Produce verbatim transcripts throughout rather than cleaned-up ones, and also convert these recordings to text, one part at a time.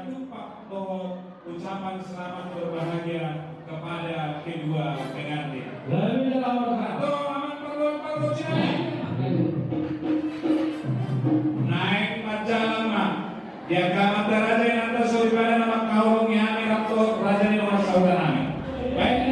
Jumpa dohot ucapan selamat berbahagia kepada kedua pengantin. Lebih dalam. Atau aman perlu, perlu, Cina. Naeng manjalang ma di angka amanta raja, inanta soripada na mangkaholongi hami rap dohot raja ni dongan sahuta nami. Baik.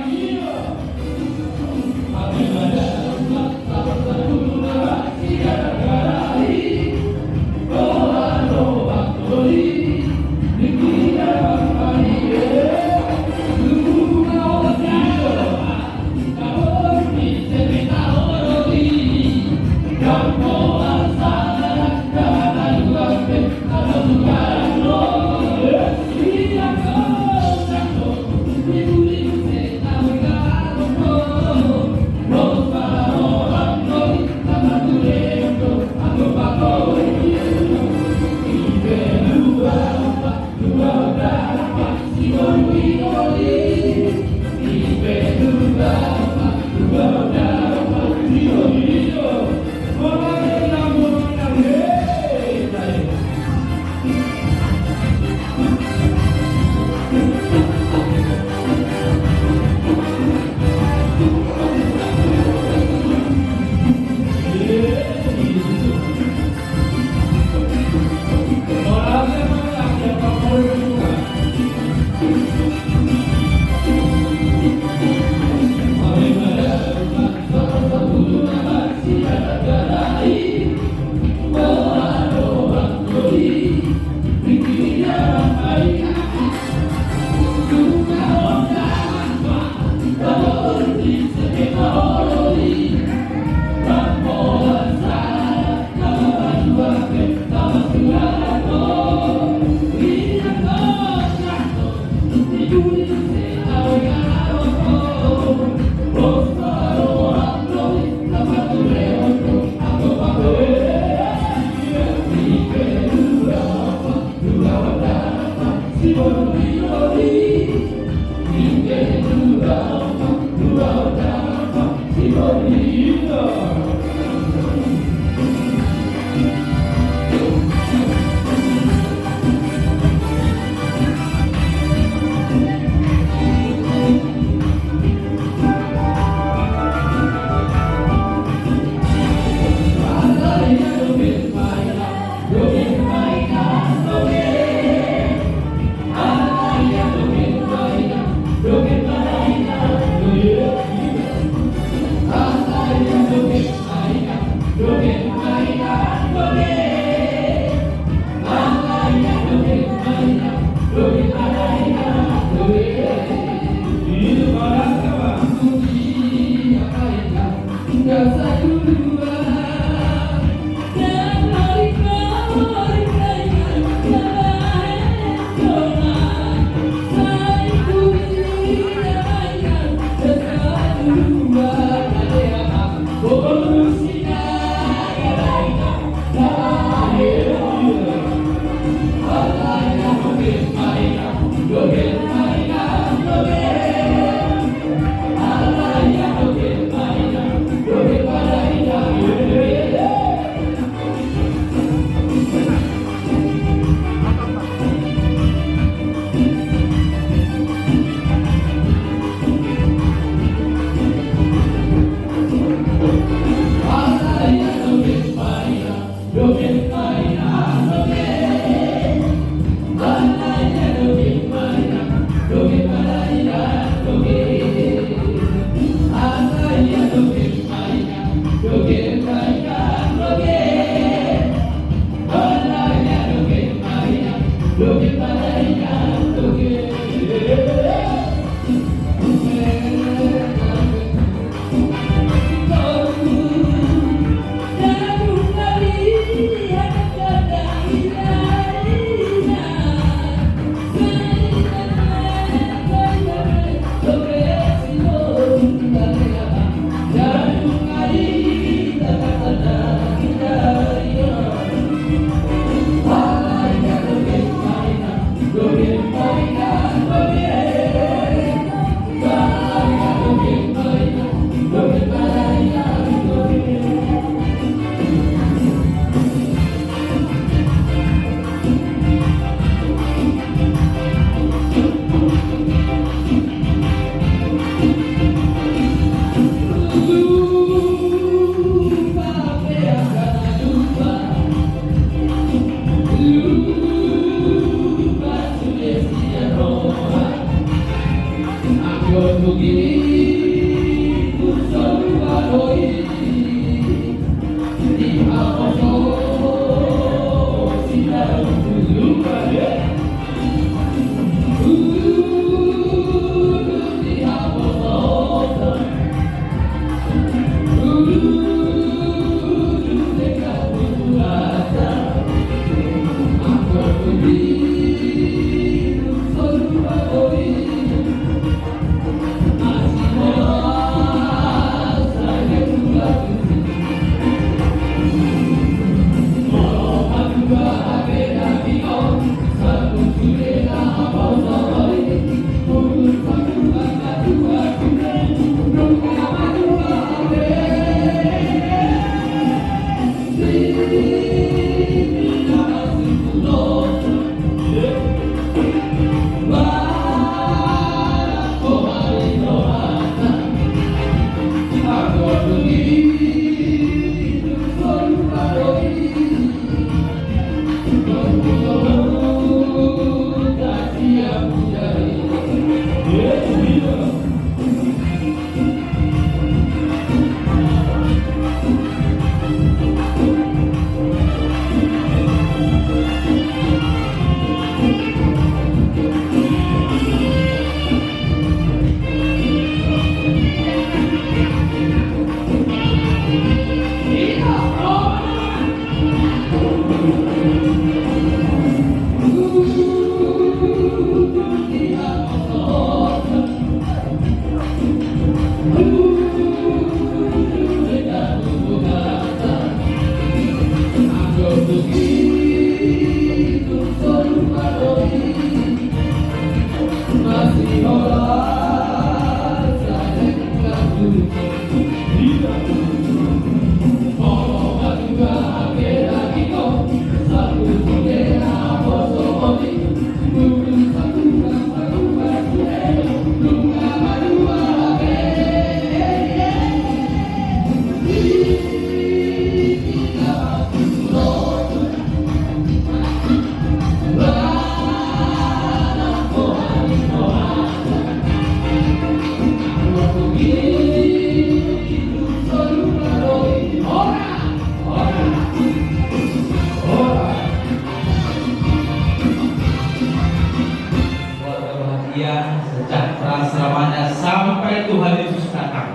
Keluarga bahagia, sejahtera selamanya sampai Tuhan Yesus datang.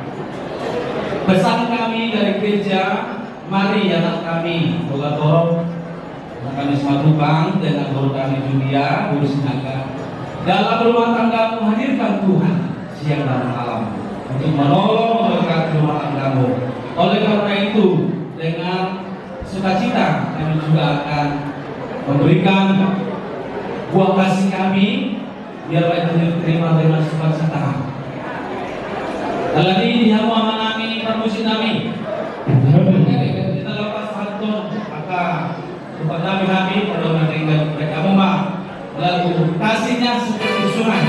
Pesan kami dari gereja, mari anak kami, boga torop, anak kami Simatupang dengan guru kami Julia, guru Sinaga, dalam rumah tanggamu hadirkan Tuhan siang dan malam untuk menolong memberkati rumah tanggamu. Oleh karena itu, dengan sukacita kami juga akan memberikan buah kasih kami, biarlah itu diterima dengan sukacita. Alani i, di hamu amanami, parmusik nami, kita lepas pantun, maka lupa nami hami, kalau nanti nggak kamu mah, lagu Kasihnya Seperti Sungai.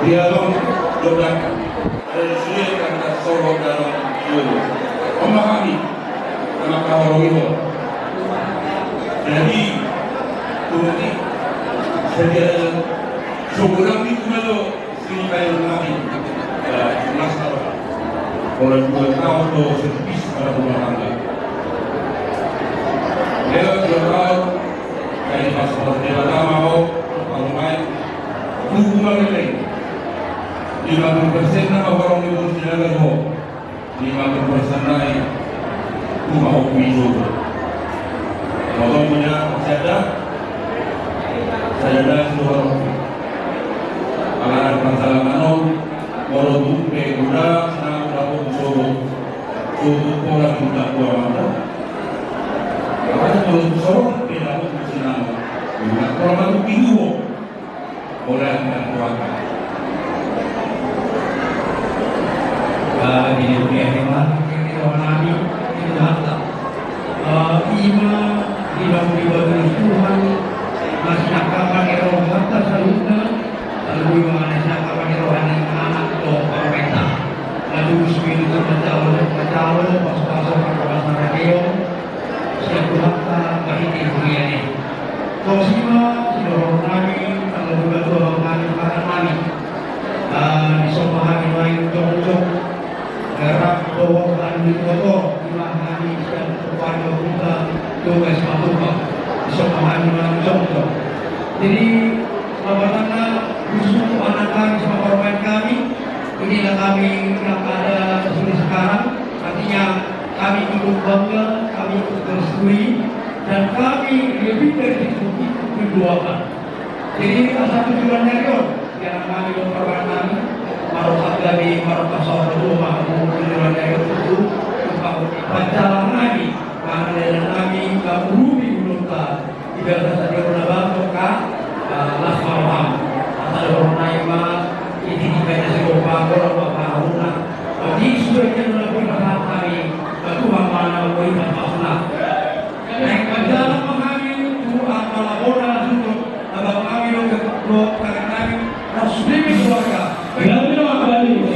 Di abang, dodak. Ada di sini kan tak sorot dalam dulu. Pemahami. Sama kau orang itu. Jadi, turuti. Saya dia ada sebulan itu malu. Sini kayu lagi. Ya, master. Orang dua tahun tuh servis pada rumah tangga. Dia dua tahun. Jadi pas pertama mau, kalau main, hubungan ini. Lima puluh persen nama orang itu silakan mau. Lima puluh persen nai. Cuma hobi juga. Kalau punya masih ada, saya ada suruh. Kalau ada masalah mano, kalau tumpe udah, senang kalau suruh. Suruh pola juga gua mata. Kalau suruh, tidak mau senang. Enggak kalau mau bingung. Ora, ora. Ah, di dunia hewan, di roha nami, di hata. Ah, ima, di dalam pribadi ni Tuhan, masih nakal pakai roh hata saluhutna, lalu ima masih nakal pakai roh ni anak atau parumaen. Lalu spiritu macalo, macalo, pas-paso, pas-paso, Sian Tuhanta marhite huria i. Songon i ma, sidohonon nami, anggo na tua nami, padan nami. Ah, dison ma hami naeng jongjong. Garam dohot hami di toto, ima hami sian Tuhan Tuhan, Tuhan Tuhan. Dison ma hami naeng jongjong. Jadi, selamat datang, khusus untuk anak kami, sama orang kami. Inilah kami yang ada di sini sekarang. Artinya, kami ikut bangga, kami ikut bersyukur, dan kami lebih dari itu ikut berdoa. Jadi, asa tujuan dari on, yang kami memperbaiki, marokat kami, marokat saudara, tujuan dari itu, untuk pacaran kami, karena dari kami, kami rugi menurut Ibarat sadia na bangko ka, ah, las ma roham. Asa dohonon nai ma, iti tiga na si Bopa, bola ma pangaruna. Di sudah dia na pun pasahat nami, ka Tuhan ma na boi paspasna. Naeng manjalan ma hami, tu angka labona na sungkun, abang nami do, do, tangan nami, ras limi keluarga. Kami do angka limi.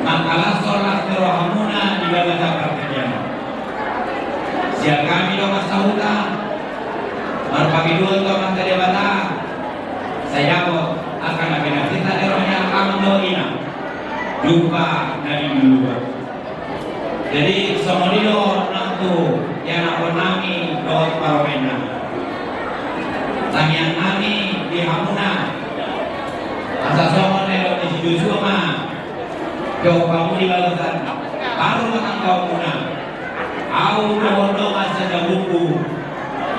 Mangkalashon las ni rohamuna di bagasan partingkian on. Sian hami dongan sahuta, marpangidoan tu Amanta Debata, sai dapot angka na pinarsinta ni roha ni amang dohot inang, jumpa na niluluan. Jadi songon i do nang tu ianakhon nami dohot parumaen nami. Tangiang nami di hamuna, asa songon na nidok ni si Josua ma, jumpa hamu di bagasan parrumahanggaonmuna. Ahu dohot dongan sajabotu,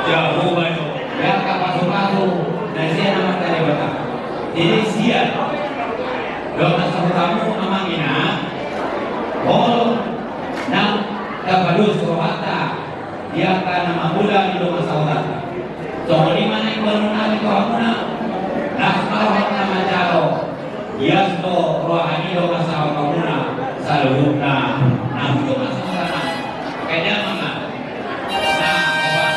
Jahowa do, di angka pasupasu na sian Amanta Debata. Jadi sian dongan sahutamu amang inang, molo nang tapados rohanta di angka na mangula di dongan sahutanta, songon i ma na imbahenon nami tu hamuna, las ma rohanta manjalo. Ias do roha ni dongan sahutamuna saluhutna, nang tu dongan sahutana. Kaya dia mangana. Nah, obat.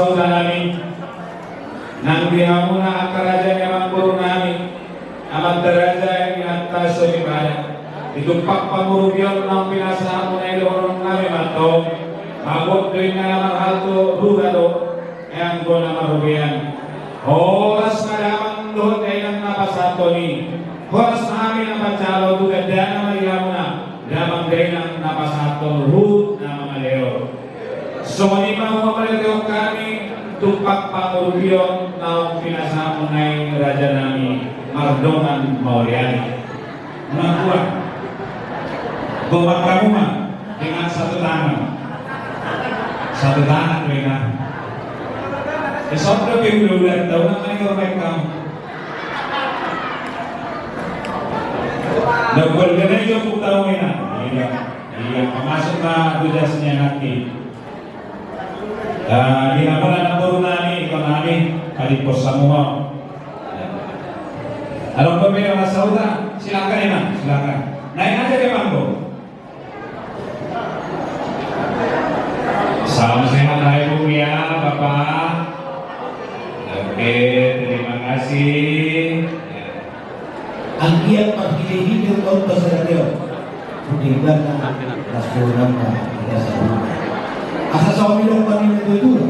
Sahutanami, nang di hamuna angka raja ni amangboru nami, amanta raja i, inanta soripada, di tumpak pangurupion naung pinasahatmuna i dohonon nami ma antong, mabuat do inna na marhalto rura do, anggo na marrobean. Horas ma damang dohot dainang na pasahathon i. Horas ma hami na manjalo tu gandana ma di hamuna damang dainang na pasahathon ruhut na mangaleon. Songon i ma humamaliatehon hami tumpak pangurupion naung pinasahatmuna i raja nami, mardongan mauliate. Unang kurang. Gomak hamu ma dengan satu tangan. Satu tangan do inna. Esok do pe hulahulanta, unang maninggor baen hamu. Nda boleh kena i jomput hamu inna. Iya. Iya, pamasuk ma tu jas ni anakki. Ah, di hamuna amangboru nami, ito nami, padimpos hamu ma. Adong pe na sahuta, silakan inna, silakan. Naeng aja pe manggo. Salam sehat lah ibu ya, bapak. Oke, terima kasih. Anggiat marhitehite ulaonta sadari on, hudengganna las ni rohanta di bagasan. Asa songon i do umbahen na tuatua.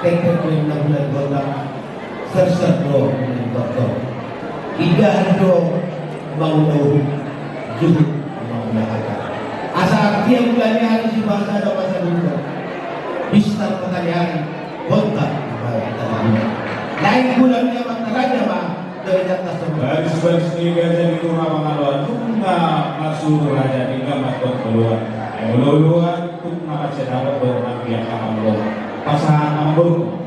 Tektek do inna hulahula, serser do inna tortor. Indahan do mangula uhum, juhut mangula hata. Asa artia mula ni ari sibahasa do masa duka. Bistar mataniari, bontar mataniari. Lain mula ni amanta raja ma. Baris-baris ni gaja di tua mangaloan, tung na marsuru raja di gamat dong keluar. Olo-oloan, tung na marseda dong nang biak amang dong. Pasahat amang dong.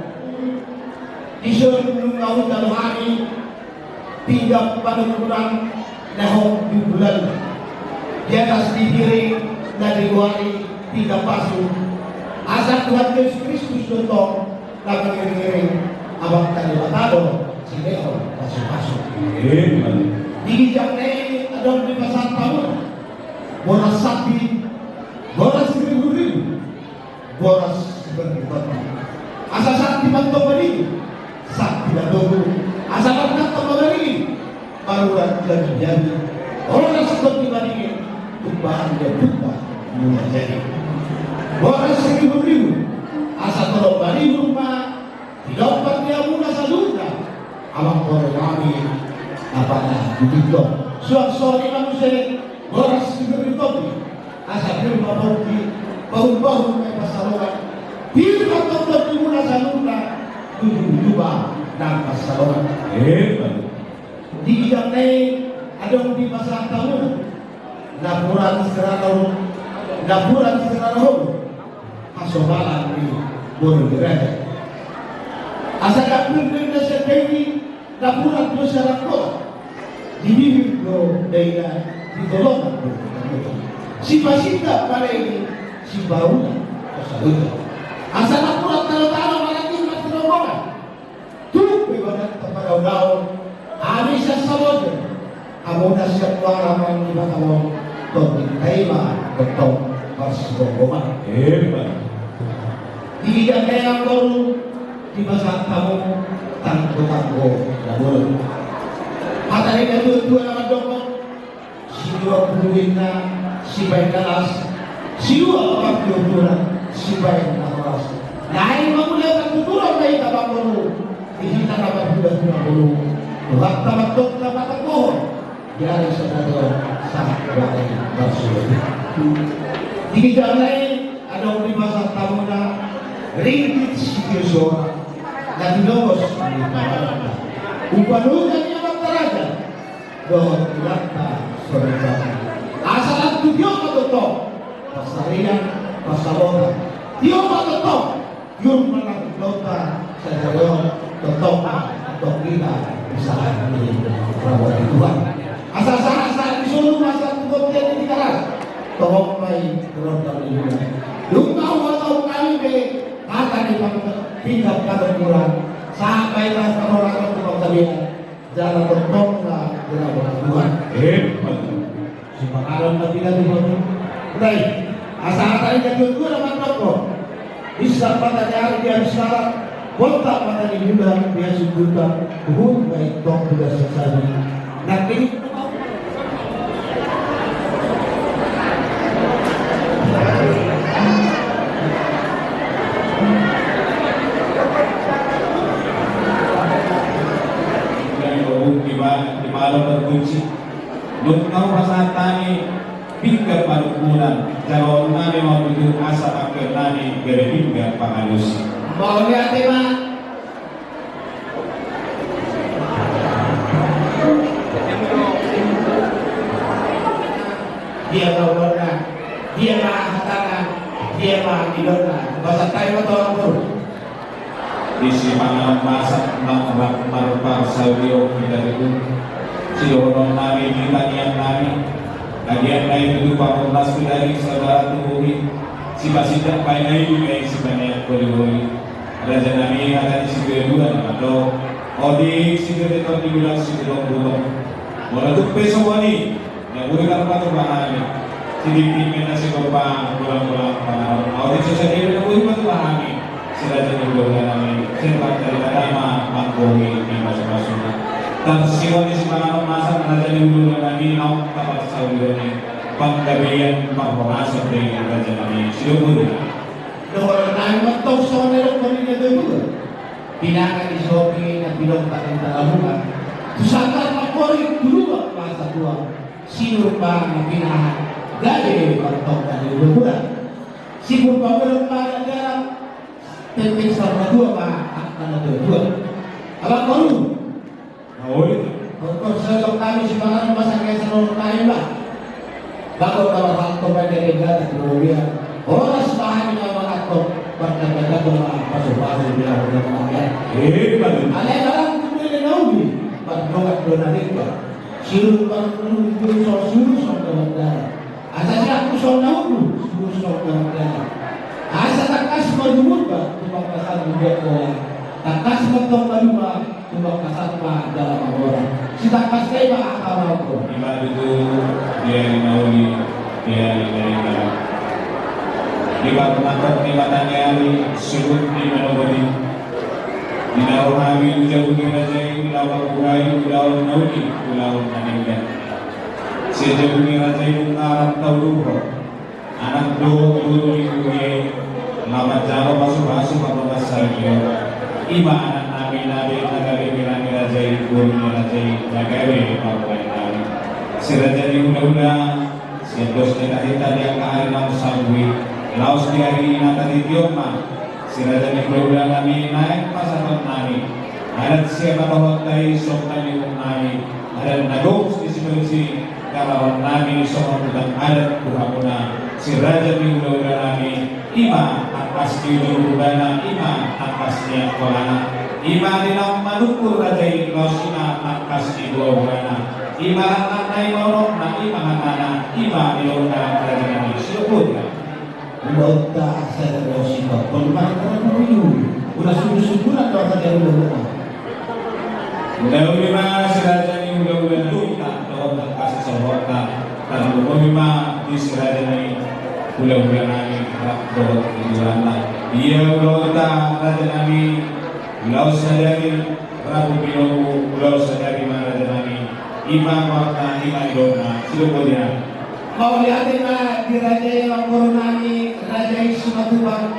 Dison nunga hujalo hami, tinggal pada kurang, nahok di bulan. Di atas di diri, na di luari, tinggal pasu. Asa Tuhan Yesus Kristus do tong, na mangiring-iring, amanta Debata do, silehon pasu-pasu. Amen. Di ginjang na i adong dipasahat hamu, boras sapi, boras ribu-ribu, boras siberlipat. Asa sahat di mantong baliu, sahat di mantong, asa mantong baliu. Parurat jadi-jadi, horas dohot di madingin, tumpahan dia tumpah, mula jadi. Boras saribu-ribu, asa tolong baribu ma, didapat di hamuna saluhutna, amang boru nami, apala di tito. Suang songon i ma muse, boras saribu-ribu, asa pir ma pongki, pahul-pahul ma i pansalongan, pir ma tongtong di hamuna saluhutna, tujuh-tujuh ma nang pansalongan. Eh, Di ginjang na i adong dipasahat hamu, napuran sirara on, napuran sirara on, hasomalan ni boru ni raja. Asa dapur ni na sadari, napuran do sirara on, di bibir do daina, di tolonan do. Sipasindak ma daina, sipaula do saluhutna. Asa napuran talo-talo, manang i ma sirombongan. Tung pe badan tapadaodao, hami sian Samosir, hamuna sian Muara Manang di Batam on, tondinta i ma tongtong marsiromboman. Hebat. Di ginjang na i amang boru, dipasahat hamu tanggo-tanggo na bolon. Hata ni natuatua na mandok, silua pulu ninna sipainna las, silua pulu ninna sipainna horas. Naeng mangulahon tuturan ma hita amang boru, di hita na marhulahula boru, Tuhanta ma tongtong na patanggohon, di ari sadari on sahat tu ari marsogot. Di ginjang na i adong dipasahat hamuna ringgit sitio soara, na tinobos ni pamananta. Upa ni amanta raja, dohot inanta soripada. Asa lam tu tio ma tongtong, pansarian, pansamotan. Tio ma tongtong, jur manang lonta, sadari on, tongtong ma, tongtong hita, bisa ni rawa ni Tuhan. Asa sahat-sahat ni solu ma sahat tu bontean ni Tigaras. Tongtong ma i, ronda ni Tuhan. Dung na huhatahon hami pe, hata ni pang-, tinggal pada kurang. Sahat ma i, rasa roha tu pangkalian. Jala tongtong na dirawa Tuhan. Amen. Sipanganon na pinatupa. Udah. Asa hata ni natuatua na mandok. Bisa mata ni ari di habis malam, bontak mata ni bulan di habis bulan, huhut ma i tong tugas sasabi. Nangkin Di malam berkunci, nunga hupasahat hami pinggan panungkunan, jaloon nami ma tutu asa pangkeon nami gabe pinggan pangalusi. Mauliate ma. Dia ma ulaonna, dia ma hatana, dia ma nidokna. Pasahat hami ma tu amangboru. Di sipanganon masak ma rap marparsaulihon hita tutu. Sidohonon nami di tangiang nami, agian na i tutu pamurnas tu daging, saudara tu bohi, sipasindak bahen na i di bahen sipaneang holiholi. Raja nami, hata ni situatua na mandok, otik sitio-tio ni bulan sitio bulan. Molo tung pe songon i, na boi tarpatupa hami. Sitinggingkon na sigompa, golang-golang panganon. Aut i so sadia na boi patupa hami. Si raja ni hulahula nami, sembah dari tadama manggohi ni pasu-pasuna. Tarsingot ni sipanganon masak raja ni hulahula nami, naung taparsaulihon i. Panggabean parhorasan do i raja nami. Sidoburi. Dohonon nami ma tong songon na nidok ni natuatua. Pinangan ni sopi na pinompar ni talahukan. Tu sanggar na porik tu lubak ma satua. Sinur ma na pinahan, gabe partongka ni hulahula. Sipur pamulan ma na dalam, penting saur matua ma angka na tuatua. Abangboru. Oi. Tongtong sosok nami sipanganon masak na saur nami ma. Bagot na marhalto pada degata di Bolia. Horas ma hami na mangantok, mardagadagol ma pasu-pasu di ahu na mangantok. Eh, bagus. Alai barang tu bere na uli, mardongan do na denggan. Siru parmulu, siru so, siru so na mandara. Asa siak tu so na ulu, siru so na mandara. Asa tangkas ma jumurba, tu bangkasan jumurba. Tangkas ma tong maduma, tu bangkasan ma jala mamora. Sitangkas na i ma hata na mamora. Ima tutu, dia di na uli, dia di na denggan. Di parmata ni mata ni ari, suhut di manogot i. Di na ro hami tu jabu ni raja i, laho mambuhai ulaon na uli, ulaon na denggan. Sian jabu ni raja i nunga rap tauluhon. Anak dohot boru ni huria i, laho manjalo pasu-pasu pardongan saur matua. Ima anak nami na be na gabe hira ni raja i, boru ni raja i, na gabe parbue nami. Si raja ni hulahula, sian dos ni tahinta di angka ari naung salpu i, laos di ari na tatition ma. Si raja ni hulahula nami, naeng pasahaton nami. Adat sian hatahononta i, songon na nidok nami. Adat na gok di sipalusi, galaon nami songon tukang adat tu hamuna. Si raja ni hulahula nami, ima tangkas ni ujung rupana, ima tangkas ni angkolana. Ima di na manungkun raja i, laos ima tangkas ni buabuana. Ima rangan na, ima unokna, ima hatana, ima nidokna raja nami. Sidok bodia. Ulaonta sada do sitongkon martara puyuyu. Ula sungguh-sungguh na do raja hulahula. Ulaon i ma si raja ni hulahula, nunga dohot tangkas ni sohotna. Tarlumobi ma di si raja ni hulahula nami rap dohot di tulanna. Ia ulaonta raja nami, ulaon sadari rabu pinogu, ulaon sadari ma raja nami. Ima goarna, ima nidokna. Sidok bodia. Mauliate ma di raja i, amangboru nami, raja i Simatupang.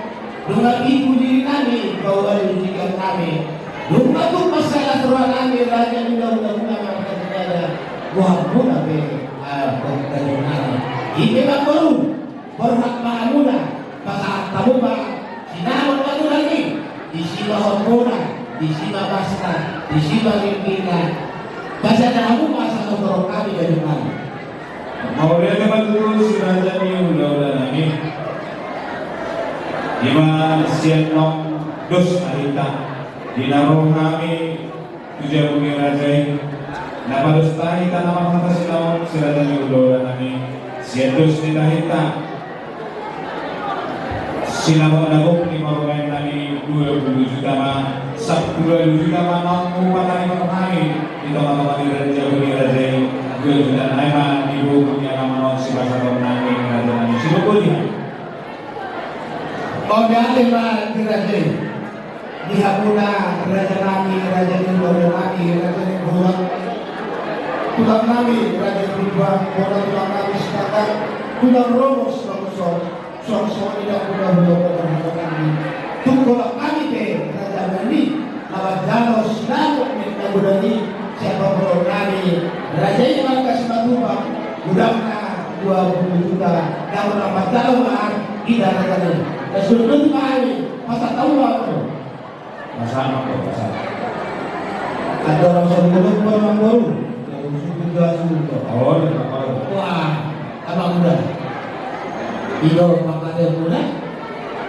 Nunga pitu diri nami, pauli ujian nami. Nunga tung masalah roha nami, raja ni hulahula, nunga mangkaji raja. Goarmuna pe, ah, pangkaji nami. I pe ma boru, borhat ma hamuna, pasahat hamu ma sinamot ma tulang i. Disi ma hormona, disi ma basta, disi ma ringgitna. Pasada hamu ma asa torop hami gabe nami. Mauliate ma tutu si raja ni hulahula nami. Ima sian naung dos tahinta di na ro hami tu jabu ni raja i. Na pados tahi hita na marhata sinamot si raja ni hulahula nami. Sian dos ni tahinta. Sinamot na gok ni parumaen nami dua pulu juta ma, sampulu ualu juta ma naung hupatarimanon hami di tonga-tonga ni jabu ni raja i, dua juta nai ma di boru ni alaman on sipasahaton nami raja nami. Sidok bodia. Mauliate ma di raja i. Di hamuna raja nami, raja ni raja nami, raja ni bola. Tulang nami, raja ni bola, bola tulang nami, Sitanggang, tulang Romo, Sitanggang. Suang-suang i da kuda hulo ko berhadapan ni. Tungkol kami ke raja nami, lawan jalo sinamot ni kabudan i, siapa polo nami, raja i mangka Simatupang, udangna dua puluh juta, namun lawan jalo maan, ida raja nami. Kasudut kami, masa tahu apa? Masa apa, masa? Ada rasa mulut pun mampu. Kalau sudah sudah. Oh, tidak apa. Wah. Abang muda. Ido, Bang Ade muda.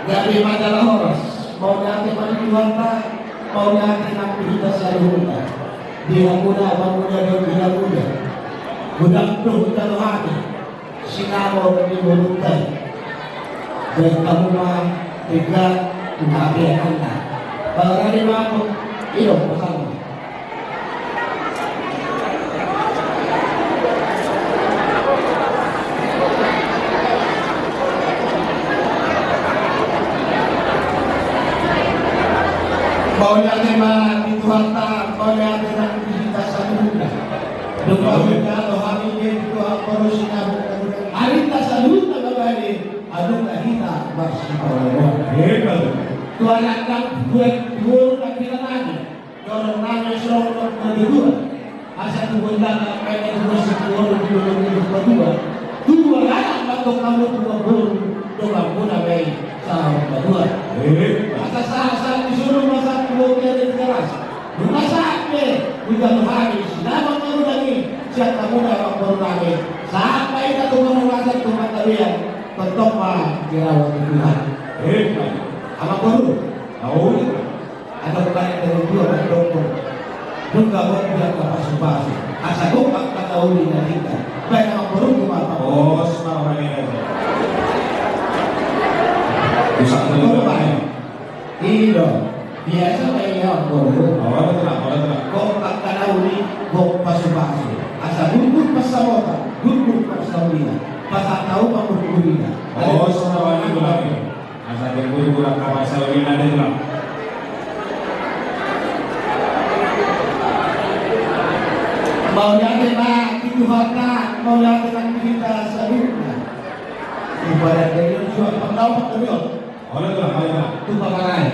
Gabe majalah horas. Mauliate ma di Tuhanta, mauliate nang di hita saluhutna. Di hamuna, Abang muda, dan di hamuna. Godang do hujalo hami. Sinamot ni borunta i. Baen hamu ma denggan tu habeanganna. Barani ma hamu. Ido, pasahat. Mauliate ma di Tuhanta, mauliate nang di hita saluhutna. Dung hujalo hami di Tuhan, boru sinamot, arinta saluhutna babani, adong na hita marsipaoloan. Emma tutu. Tu anak nang buat boru nang hita nami. Dorong nami songon na dua. Asa tu gondang na pengen dua sepuluh di dalam hidup kedua. Dua anak mantong kamu dua boru. Dua muna bae saur kedua. Eh. Asa sahat-sahat di solo masa dua kali di kelas. Dua saat be. Udah hari. Selamat kamu lagi. Siap kamu dah waktu lagi. Sampai kita tunggu masa tunggu kalian. Tetap ma dirawat Tuhan. Eh. Anak boru. Tahu. Adong baen daru dua mandok. Nunga gok dia ka pasu-pasu. Asa gok angka na uli na hita. Baen na mamboru tu bapa. Os ma rohani na. Bisa tu. Ido. Biasa baen na mamboru. Awal tu nak, awal tu nak. Gok angka na uli, gok pasu-pasu. Asa gurgur pasamotan, gurgur pasaulina. Pasatau mamboru gurina. Os ma rohani na. Asa dia guru-guru kawan saudina deh lah. Mauliate ma di Tuhanta, mauliate nang di hita saluhutna. Ibarat dari itu juga pengkau pengkau. Oleh tuh, oleh tuh. Tuh paparai.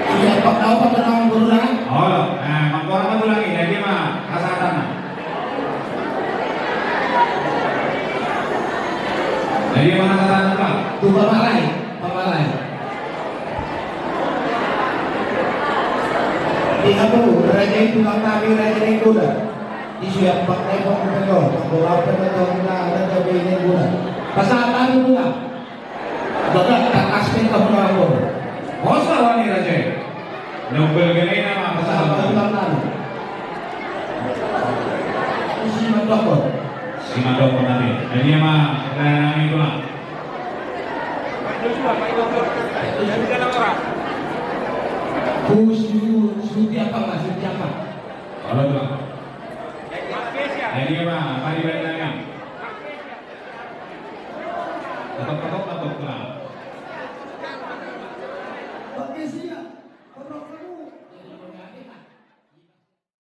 Iya, pengkau pengkau guru lah. Oleh. Nah, mangkora ma tulang i, jadi ma, kasatan. Jadi ma kasatan, Pak? Tu paparai, paparai. Di hamu, raja i tulang nami, raja ni kuda. Di suya pakai pokok pelo, pokok apa na tulang na, raja ni kuda. Pasahat baru tulang. Baga, tak kasih kamu lapor. Masa wani raja i? Novel gene nama pasahat. Pasahat baru tulang nami. Isi mandokon. Isi mandokon nami. Jadi ma, eh, nami tulang. Kus dulu, seperti apa, Mas? Seperti apa? Halo, Bang. Jadi, Bang, apa di Bandung? Ketok-ketok, ketok, Bang.